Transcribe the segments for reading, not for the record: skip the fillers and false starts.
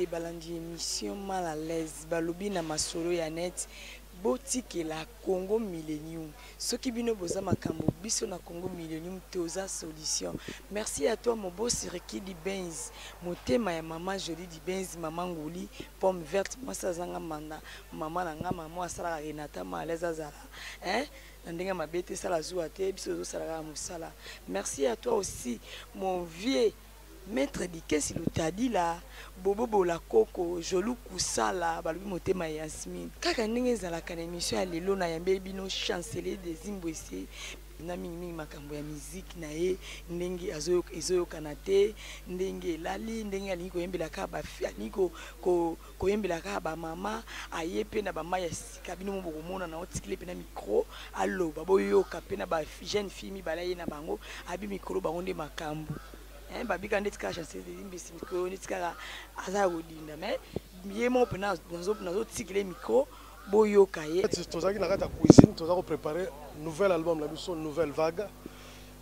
Mbote balandi emission mal à l'aise, balobi na masolo ya net, botikela Congo Millennium. Soki bino boza makambo, biso na Congo Millennium toza solution. Merci à toi mon boss Ricky Dibenz, motema ya mama Jolie Dibenz, mama Nguli, pomme verte, mwasi azanga manda, mama na nga, mama asalaka Renata mal à l'aise azala, hein? Na ndenge mabe te, sala zuwa te, biso tozosala kaka mosala. Merci à toi aussi mon vieux Maître Dikesi Lutadila, Bobo Bola Koko, Jolu Kusala, balobi motema ya Yasmine. Kaka ndenge ezalaka na émission ya lelo na yambe bino chancelier des Zimbwese na mingi mingi makambo ya musique na ye, ndenge ezoyokana te, ndenge elali, ndenge alingi koyembela kaka ba fi-, alingi koyembela kaka ba mama, aye pe na ba mai ya sika, bino mo bokomona na otikile pe na micro aloba, boyoka pe na ba jeune fille mibale aye na bango, abi mikolo bango nde makambo. Hein, babika ndeti kaka chancelier des Zimbwese, mikolo ndeti kaka aza ya kodinda, mais ye moko pe nazotikile micro, boyoka ye. Tozalaki na kati ya cuisine, toza ko préparer nouvel album na biso, nouvelle vague.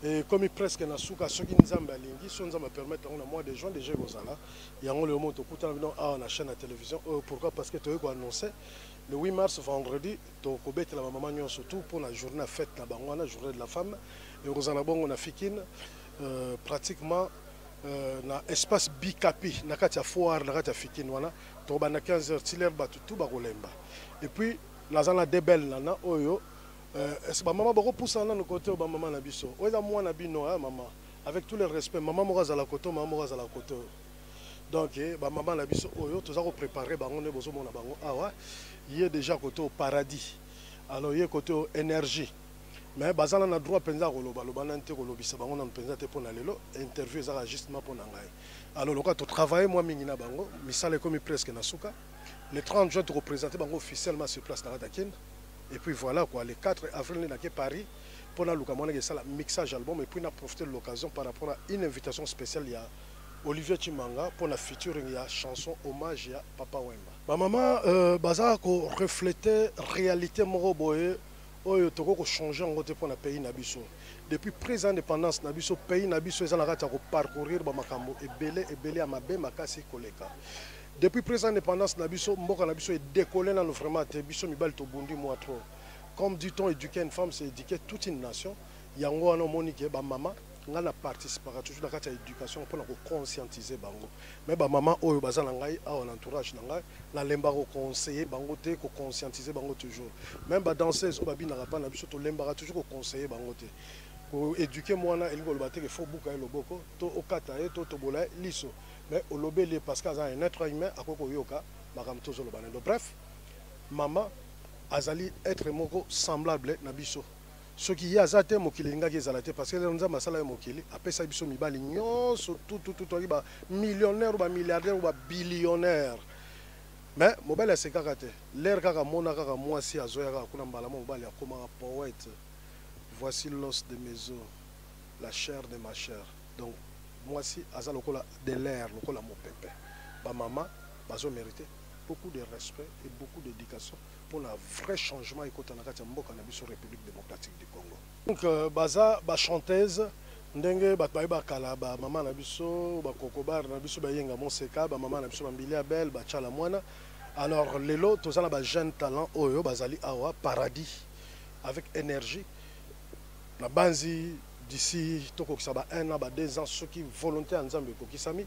Et comme presque na suka, soki Nzambe alingi, so Nzambe permettre yango na mois de juin déjà ekozala. Yango lelo moto tokutana bino awa na chaîne ya télévision. Oyo pourquoi? Parce que toyei ko annoncer le 8 mars vendredi, tokobetela ba mama nyonso tout pour la journée fête na bango wana, journée de la femme. Ekozala bongo na Fikine, pratiquement na espace Bikapi na kati ya foire na kati ya Fikine wana, tokobanda 15 heures ti l'heure bato tout bakolemba. Et puis naza na deux belles nana oyo est-ce ba mama bako poussa nanu côté ba mama na biso. Oyo eza mwana bino, hein, mama. Avec tout le respect, mama moko azala côté, mama moko azala côté. Donc, ba mama na biso oyo toza ko préparer bango ne bozo mona bango awa. Ye déjà côté au paradis. Alors ye côté au énergie. Mais bazala na droit penza koloba, loba na nte kolobisa bango na penza te pona lelo, interview ezaka justement pona ngai. Alors loka to travailler moi mingi na bango, misala ekomi presque na suka. Le 30 juin to représenter bango officiellement sur place na Katakin. Et puis voilà quoi, le 4 avril na ke Paris pona luka mwana ke sala mixage album et puis na profiter de l'occasion par rapport à une invitation spéciale ya Olivier Tshimanga pour la featuring ya chanson hommage ya Papa Wemba. Ba maman baza ko refléter réalité moko boye oyo toko ko changer ngo te pona pays na biso. Depuis prise indépendance na biso, pays na biso eza na kati ya ko parcourir ba makambo ebele ebele ya mabe makasi koleka. Depuis prise indépendance na biso, mboka na biso est décollé nanu vraiment te biso mibali tobundi moi trop. Comme dit-on, éduquer une femme, c'est éduquer toute une nation. Yango wana omoni ke ba mama nga na participera toujours na kati ya éducation mpona ko conscientiser bango. Mais ba mama oyo baza na ngai awa na entourage na ngai, nalemba ko conseiller bango te, ko conscientiser bango toujours. Même ba danseuse oyo babinaka pa na biso, tolembaka toujours ko conseiller bango te. Ko éduquer mwana elingi koloba te ke faut buka ye loboko, to okata ye, to tobola ye liso. Mais olobeli ye parce que aza un être humain, akoki koyoka makambo tozoloba na ye. Donc bref, mama azali être moko semblable na biso. Soki ye aza te, mokili elingaki ezala te, parce que lelo Nzambe asala ye mokili, apesa biso mibali nyonso, tout, tout, tout, toyaki ba millionnaire ou ba milliardaire ou ba billionnaire. Mais mobali asekaka te. L'air kaka mona kaka mwasi azoya kaka kuna mbala moko mobali akomaka poète. Voici l'os de mes os, la chair de ma chair. Donc mwasi aza lokola de l'air, lokola mopepe. Ba mama bazo mériter beaucoup de respect et beaucoup d'éducation pour un vrai changement ekota na kati ya mboka na biso République démocratique du Congo. Donc baza ba chanteuse ndenge bato bayeba kala ba mama na biso ba kokobar na biso bayenga moseka ba mama na biso ba Mbilia Bel ba Tshala Mwana. Alors lelo toza na ba jeune talent oyo bazali awa paradis avec énergie na banzi d'ici tokokisa ba 1 an ba 2 ans soki volonté ya Nzambe ekokisami,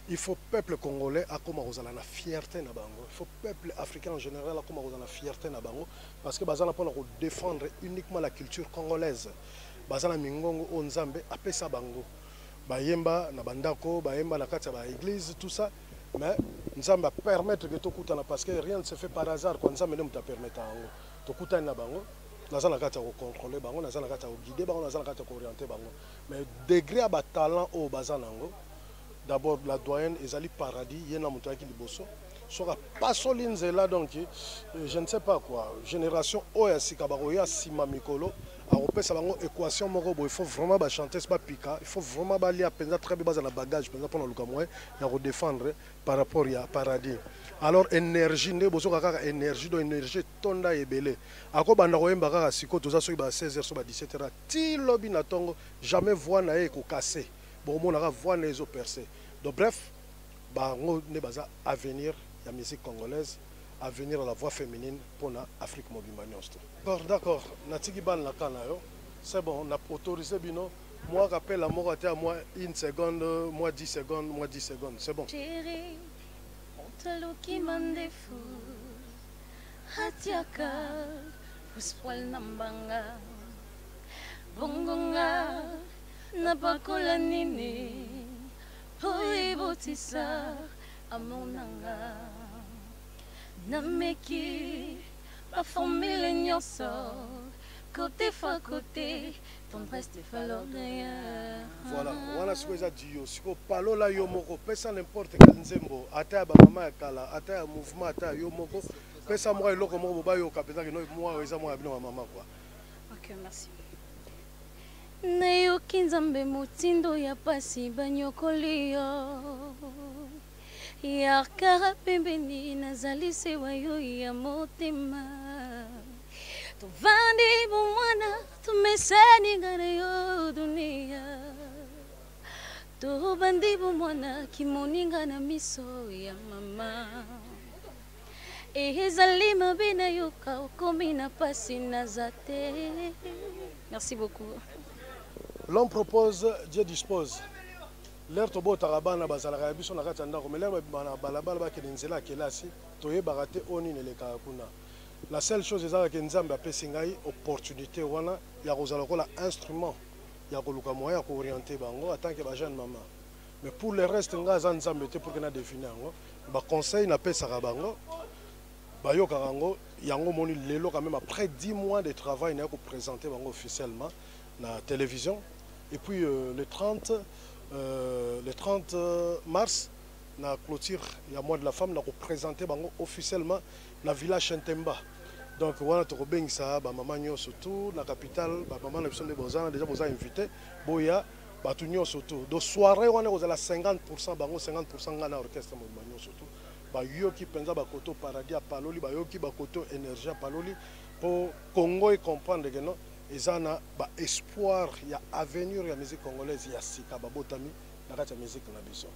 il faut peuple congolais akoma kozala na fierté na bango, il faut peuple africain en général akoma kozala na fierté na bango parce que bazala mpona ko défendre uniquement la culture congolaise. Bazala mingongo oyo Nzambe apesa bango, bayemba na bandako, bayemba na kati ya ba église, tout ça, mais Nzambe a permettre que tokutana parce que rien ne se fait par hasard quoi. Nzambe nde moto a permettre yango, tokutani na bango, naza na kati ya ko contrôler bango, naza na kati ya ko guider bango, naza na kati ya ko orienter bango. Mais degré ya ba talent oyo baza nango, d'abord la doyenne ezali paradis, ye na moto ayaki liboso soka pasoli nzela, donc je ne sais pas quoi, génération oyo ya sika bakoya nsima mikolo akopesa bango équation moko boye. Il faut vraiment ba chanteuse ba pika, il faut vraiment balia mpenza très bien, baza na bagage mpenza mpona luka moyen ya kodéfendre par rapport ya paradis. Alors énergie nde bozoka kaka énergie, donc énergie etonda ebele, akobanda koyemba kaka sikoyo toza soki ba 16 heures so ba 17 heures ti lobi na ntongo, jamais voix na ye ekokase, bokomonaka voix na ye ezoperce. Donc bref, Bango nde baza avenir ya musique congolaise, avenir ya la voix feminine pona Afrique mobimba nionso. D'accord, d'accord, natiki balle na camp na yo. C'est bon, na autoriser bino mua kapela moko ata ya mua une seconde, mua dix secondes, mua dix secondes, c'est bon. Chérie, moto aluki mandefu atiaka pousse-poil na mbanga bongo nga napakola nini Po ebotisa amour na nga Nameki ba formule nyonso Kote fois kote tendresse te valeur rien. Voilà, wana sikoyo eza duo. Sikoyo palola yo moko, pesa n'importe quel nzembo, ata ya ba mama ya kala, ata ya mouvement, ata ya yo moko, pesa mwa eloko moko bo bayoka penza que no mwa eza mwa ya bino ba mama quoi. Ok, merci. Nayoki Nzambe motindo ya pasi banyokoli yo Yarkara pembeni nazali se wa yo ya motema Tovandi bomwana tomesani nga na yo dunia Tobandi bomwana kimoninga na miso ya mama Ezali mabe nayoka okomi na pasi naza te. Merci beaucoup. L'homme propose, Dieu dispose. L'heure tobotaka bana bazalaka ya biso na kati ya ndako, mais l'heure babimaka na balabala bakende nzela ya kelasi, toyebaka te oyo nini elekaka kuna. La seule chose ezalaka ke Nzambe apesi ngai opportunité wana ya kozala lokola instrument ya koluka moyen ya ko orienter bango en tant que ba jeune maman. Mais pour le reste ngai aza Nzambe te pour que na deviner yango. Ba conseils napesaka bango bayokaka yango, yango omoni lelo quand même après 10 mois de travail naye ko presenter bango officiellement na télévision et puis le 30 mars na clôture ya mois de la femme na ko présenter bango officiellement na village Ntemba. Donc wana tokobengisa ba mama nyonso tout na capitale, ba mama na biso nde boza déjà boza invité boya bato nyonso tout. Donc soirée wana ekozala 50% bango, 50% nga na orchestre mobimba nyonso tout. Bayoki mpenza bakoto paradis ya paloli, bayoki bakoto énergie ya paloli po Congo e comprendre que non eza na ba espoir ya avenir ya musique congolaise ya sika babotami na kati ya musique na biso.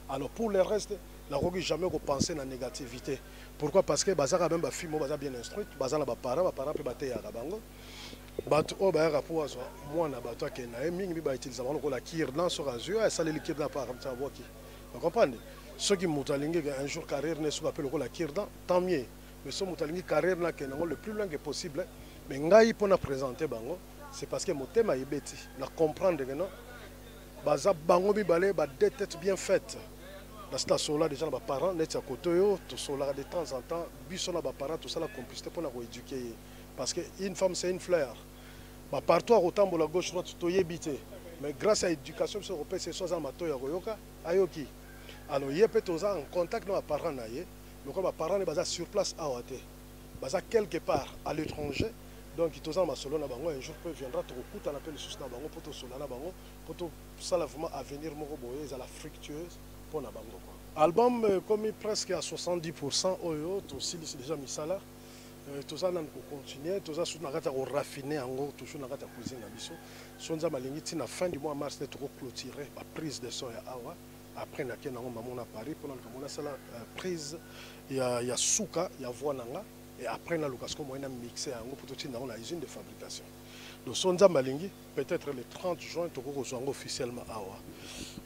Alors pour le reste nakoki jamais ko penser na négativité. Pourquoi? Parce que bazaka même ba filles moko baza bien instruite, baza na ba parents, ba parents pe bateyaka bango. Bato oyo bayaka po azwa mwana bato akende na ye mingi ba utiliser bango lokola cure-dent, soki azwi oyo asaleli cure-dent pa akamisa abwaki. Ba comprendre? Soki moto alingi ke un jour carrière na esuka pe lokola cure-dent, tant mieux. Mais soki moto alingi carrière na akende yango le plus loin que possible, mais ngai po na présenter bango, c'est parce que motema ebeti na comprendre que non baza bango mibale ba deux têtes bien faites. Nasi nasolola déjà na ba parents neti ya kote oyo tosololaka de temps en temps, biso na ba parents tosala complicité pona ko éduquer ye. Parce que une femme c'est une fleur. Ba partout akotambola gauche droite toyebi te. Mais grâce à éducation biso kopesa ye so aza na matoyi ya koyoka ayoki. Alors ye pe toza en contact na ba parents na ye, lokola ba parents ne baza sur place awa te. Baza quelque part à l'étranger. Donc toza na masolo na bango, un jour pe viendra tokokutana pe lisusu na bango po tosolola na bango po tosala vraiment avenir moko boye ezala fructueuse po na bango quoi. Album ekomi presque à 70% oyo tosilisi déjà misala. Toza nanu ko continuer, toza surtout na kati ya ko raffiner yango, toujours na kati ya cuisine na biso. So Nzambe alingi ti na fin du mois mars nde toko clôturer ba prise de son ya awa. Après nake nango mamo na Paris pona luka mona sala prise ya suka ya voix na nga et après na luka siko moyen na mixer yango po totinda yango na usine de fabrication. Donc so Nzambe alingi peut-être le 30 juin toko kozwa yango officiellement awa.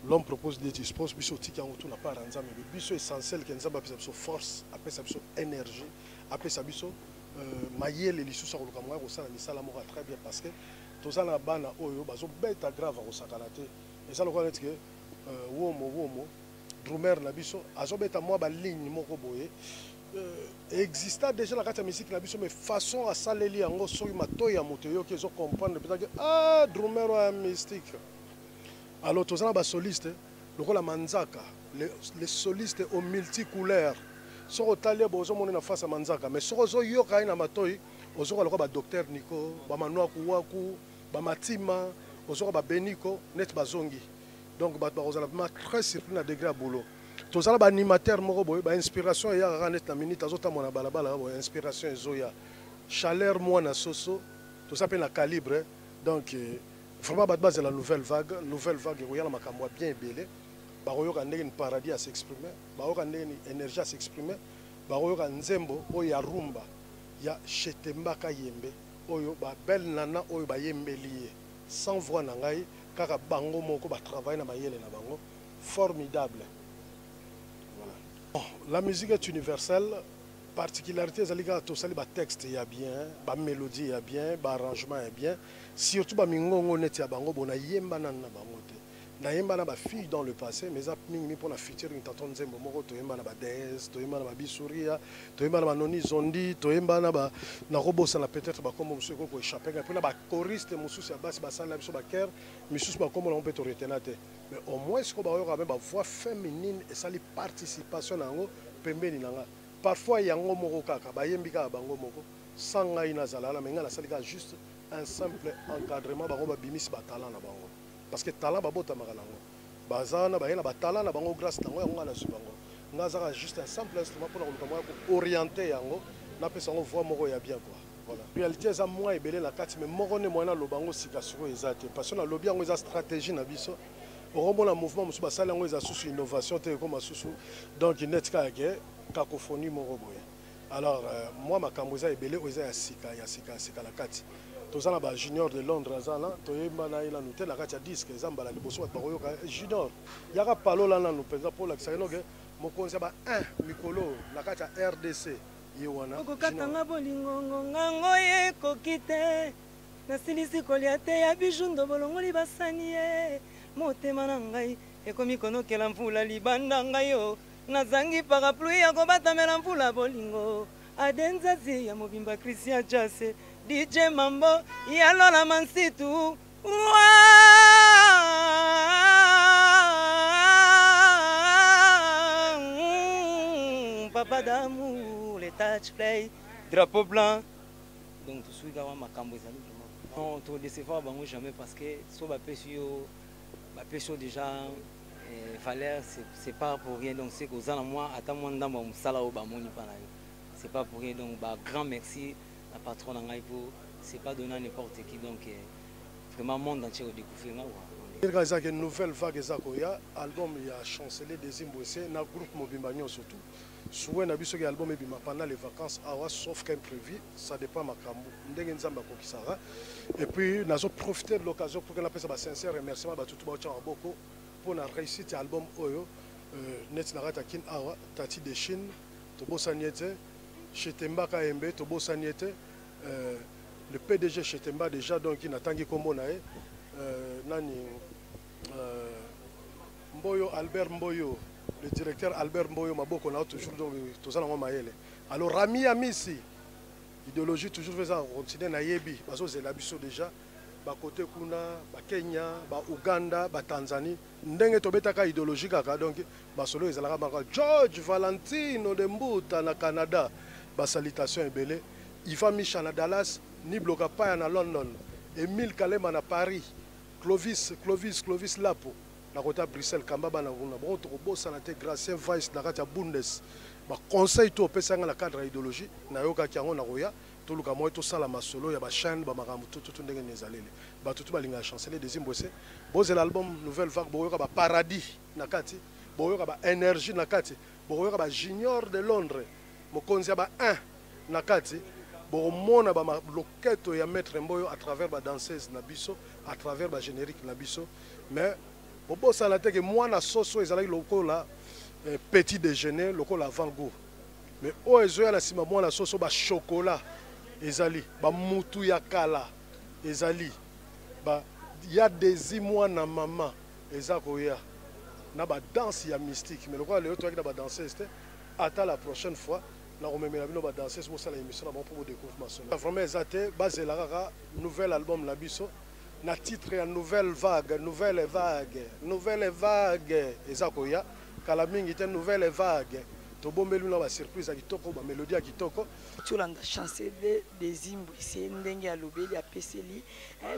L'homme propose Dieu dispose, biso otiki yango tout na part ya Nzambe, mais biso essentiel que Nzambe apesa biso force, apesa biso énergie, apesa biso mayele lisusu ya koluka moyen ya kosala misala moko ya très bien parce que toza na bana oyo bazobeta grave ya kosakana te. Eza lokola neti ke womo womo drummer na biso azobeta mwa ba ligne moko boye exista déjà na kati ya musique na biso, mais façon asaleli yango soki matoyi ya moto eyoki ezo comprendre mpenza ke drummer oyo ya mystique. Alors toza na ba soliste lokola Manzaka, le soliste au multicouleur. Soki otali ye boye ozomona na face ya Manzaka, mais soki ozoyoka ye na matoyi ozoyoka lokola ba docteur Nico, ba Manuaku Waku, ba Matima, ozoyoka ba Beniko neti bazongi. Donc bato bakozala vraiment très surpris na degré ya boulot. Tozala ba animateur moko boye, ba inspiration eyaka kaka neti na minute azotambola na balabala boye, inspiration ezoya. Chaleur mwana soso, toza pe na calibre. Donc vraiment bato bazela nouvelle vague, nouvelle vague ekoya na makambo ya bien ebele. Bakoyoka ndenge ni Paradis a s'exprimer, bakoyoka ndenge ni Energie a s'exprimer, bakoyoka nzembo oyo ya rumba ya Chetemba Kayembe oyo ba belle nana oyo bayembeli ye sans voix na ngai, kaka bango moko ba travailler na mayele na bango formidable. Voilà. Bon, la musique est universelle. Particularité ezali kaka tosali ba texte ya bien, ba mélodie ya bien, ba arrangement ya bien, surtout ba mingongo neti ya bango bona yemba nanu na bango te. Nayemba na ba filles dans le passé, mais eza mingi mingi pona featuring tonton nzembo moko toyemba na ba DS, toyemba na ba Bisuria, toyemba na ba Noni Zondi, toyemba na ba nakobosana peut-être ba kombo mosusu ekoki ko échapper ngai, mpe na ba choriste mosusu ya basi basalela biso ba chœur misusu ba kombo na bango mpe to retena te, mais au moins sikoyo bayoka mpe ba voix féminine esali participation na yango pembeni na nga. Parfois yango moko kaka bayembi kaka bango moko sans ngai nazala wana, mais ngai nasali kaka juste un simple encadrement, bango babimisi ba talent na bango. Parce que talent babotamaka nango, baza wana baye na ba talent na bango, grâce nango yango nga nazwi bango. Nga azaka juste un simple instrument mpona koluka moya ko-orienter yango, napesa yango voix moko ya bien quoi. Voilà. Réalité eza mwa ebele na kati, mais moko nde moyen naloba yango sika sikoyo eza te, parce que nalobi yango eza stratégie na biso. Okomona mouvement mosusu basali yango eza susu innovation te, ekoma susu donc neti kaka ke cacophonie moko boye. Alors mwa makambo eza ebele oyo eza ya sika, ya sika, ya sika na kati. Toza na ba Junior de Londres aza na toyemba na ye nanu te na kati ya disque, eza mbala liboso bato bakoyoka Junior yaka palola nanu mpenza mpo olakisaka noke mokonzi ya ba 1 mikolo na kati ya RDC ye wana. Okokatanga bolingo ngongango ye ekoki te, nasilisi kolia te ya bijou ndo bolongoli basani ye, motema na ngai ekomi konokela mvula libanda ngai yo nazangi parapluie ya kobatamela mvula bolingo adenzazi ya mobimba Christian Jase DJ Mambo ya Lola Mansitu Papa d'amour les touch play drapeau blanc. Donc tosuki kaka makambo ezali vraiment non to décevoir bango jamais, parce que so bapesi yo, bapesi yo déjà valeur, c'est pas pour rien. Donc c'est kozala moi ata mwa ndambo ya mosala oyo bamoni mpa na yo, c'est pas pour rien. Donc ba grand merci na patron na ngai po c'est pas donné à n'importe qui. Donc vraiment monde entier odécouvrir nga quoi. Kaka ezalaki nouvelle vague eza koya, album ya Chancelier Desi Mbwese na groupe mobimba nyonso tout. Souhait na biso ke album ebima pendant les vacances awa, sauf qu'imprévu, ça dépend makambo ndenge Nzambe akokisaka. Et puis nazo profiter de l'occasion pour que napesa ba sincère remerciement bato tout baotya maboko pour na réussite ya album oyo. Neti na kati ya Kin awa, Tati de Chine tobosani ye te, Chetemba Kayembe tobosani ye te, le PDG Chetemba déjà donc natangi kombo na ye, nani Mboyo Albert Mboyo, le directeur Albert Mboyo maboko na toujours donc tozala ngo mayele. Alors Rami Amisi idéologie toujours eza continuer na yebi bazozela biso déjà ba côté kuna ba Kenya ba Uganda ba Tanzanie ndenge tobetaka idéologie kaka donc masolo ezalaka maka George Valentino de Mbuta na Canada ba salutation ebele Ivan Misha na Dallas Niblo Kapaya na London Emile Kalema na Paris Clovis Clovis Clovis Lapo na kota Bruxelles kamba bana kuna bon tokobosana te Gracien Weiss na kati ya Bundes ba conseil to opesanga na cadre ya idéologie nayokaki yango na koya toluka moye tosala masolo ya ba chaîne ba makambo tututu ndenge nini ezaleli bato tu balingaka Chancelier Desi Mbwese bozela album Nouvelle Vague boyoka ba paradis na kati boyoka ba énergie na kati boyoka ba Junior de Londres mokonzi ya ba 1 na kati bokomona ba loketo ya Maître Mboyo à travers ba danseuse na biso à travers ba générique na biso mais bobosana te ke mwana soso ezalaki lokola petit déjeuner lokola avant goût mais oyo ezoya na nsima mwana soso ba chocolat ezali ba mutu ya kala ezali ba ya desi mwana mama eza koya na ba danse ya mystique mais lokola lelo toyaki na ba danseuse te ata la prochaine fois na komemela bino ba danseuse bosala émission na bango mpo bodécouvre masolo vraiment eza te bazela kaka nouvel album na biso na titre ya nouvelle vague nouvelle vague nouvelle vague eza koya kala mingi te nouvelle vague tobombeli na ba surprise ya kitoko ba mélodie ya kitoko. Tolanda Chancelier Desi Mbwese ndenge alobeli apeseli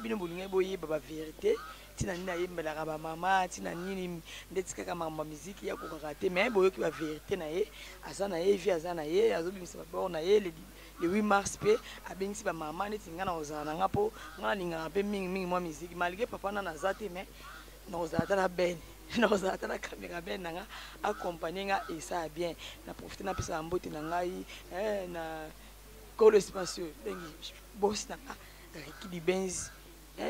bino bolingi boyeba ba vérité tina nini ayembelaka ba mama tina nini ndeti kaka makambo ya miziki ya kokaka te mais boyoki ba vérité na ye aza na ye vie aza na ye azobimisa ba bord na ye le 8 mars mpe abengisi ba mama neti nga na kozala na nga mpo nga nalingaka mpe mingimingi mwa miziki malgré papa na naza te mais nakozala ata na bene. Nakozala ata na cameraman na nga accompagne nga, esala bien. Na profite, napesa ba mbote na ngai na kolo espace oyo, ndenge boss na nga Ricky Dibenz.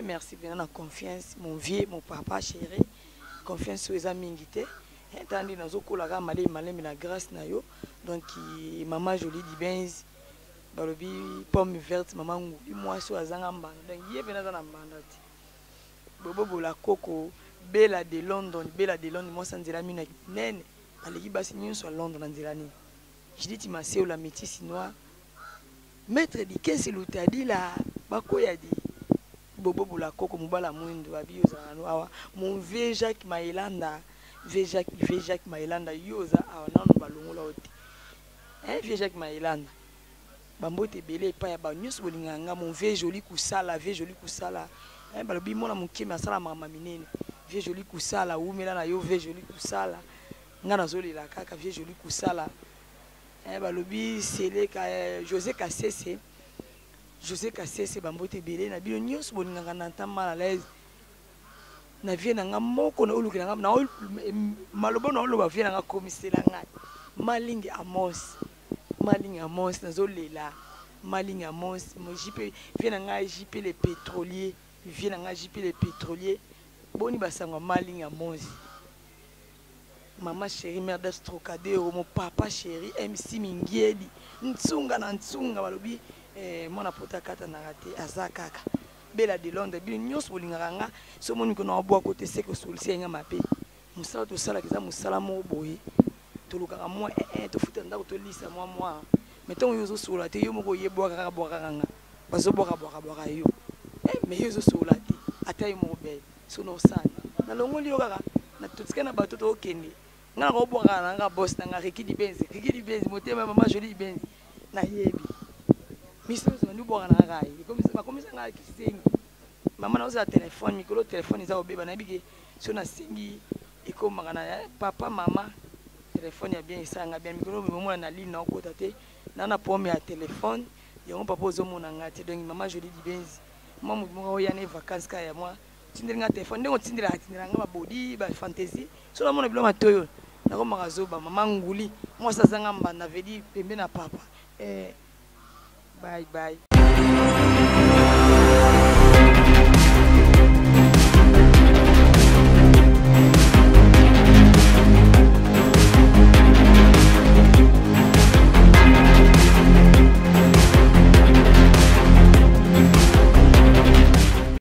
Merci mpena na confiance, mon vieux, mon papa chéri. Confiance oyo eza mingi te. Tala nde nazokola kaka malemi malemi na grâce na yo. Donc mama Jolie Dibenz, balobi pomme verte, mama Nguli, mwasi oyo azanga mbanda. Donc ye mpena aza na mbanda te. Bobobola koko Bela de London, Bela de London, mwasi ya nzela mino ya nene, aleki basi nyonso ya Londres na nzela nini. Judith Maseo, la métisse noire, maître Dikesi Lutadila, bakoya di Bobobola koko, mobala mwindu abi ozalaka no awa. Mon vieux Jacques Maelanda, vieux Jacques, vieux Jacques Maelanda, yo oza awa nanu balongola yo te, hein, vieux Jacques Maelanda. Bambote ebele epai ya ba nyonso bolingaka nga. Mon vieux Joli Kusala, vieux Joli Kusala, hein, balobi mwana moke me asala makambo minene. Vieux Joli Kusala, wumela na yo vieux Joli Kusala, nga nazolela kaka vieux Joli Kusala, hein, balobi Seleka, José Kasese, José Kasese. Bambote ebele na bino nyonso bolingaka na ntan mal à l'aise na vie na nga moko na olukela nga na maloba na oloba. Vie na nga komisela ngai Malingi Amos, Malingi Amos, nazolela Malingi Amos. JP, vie na ngai JP le pétrolier, vie na ngai JP le pétrolier. Boni basango ya Malingi Amos, mama chérie mère das Trocadero, mon papa chéri MC Mingiedi Ntsunga na Ntsunga. Balobi mwana pota katanaka te, aza kaka Bela de Londres. Bino nyonso bolingaka nga, so omoni ko na obwako te, seke osolisi nga mabe. Mosala tosalaka eza mosala moko boye, tolukaka mwa tofuta ndako, tolisa mwa mwa. Mais ntango yo ozosola te, yo moko oyebwaka kaka, bwakaka nga, bazobwaka bwaka yo, mais yo ozosola te, ata yo moko bele. So na osala, nalongoli yo kaka, totika na bato, tookende. Nga na kobwaka na nga boss na nga Riki Dibenzi, Riki Dibenzi, motema mama Jolie Dibenzi. Nayebi miso nyonso bandi obwaka na kaka ye, bakomisa nga kisengi. Mama, naozala telefone mikolo, telefone eza kobeba. Nayebi ke so nasengi ekomaka na papa mama telefone ya bien, esalanga bien. Mikolo omona na ligne naokota te, na problème ya telefone yango, papa ozomona nga te. Donc mama Jolie Dibenzi, mwa motu moko oya na vacance kaka ya mwa otindeli nga telefone, ndenge otindelaka tindela nga babodi bafantaisie. So namona biloko matoyo, nakomaka zoba. Mama Nguli, mwasi azanga mbanda, vedi pembe na papa. Bye bye.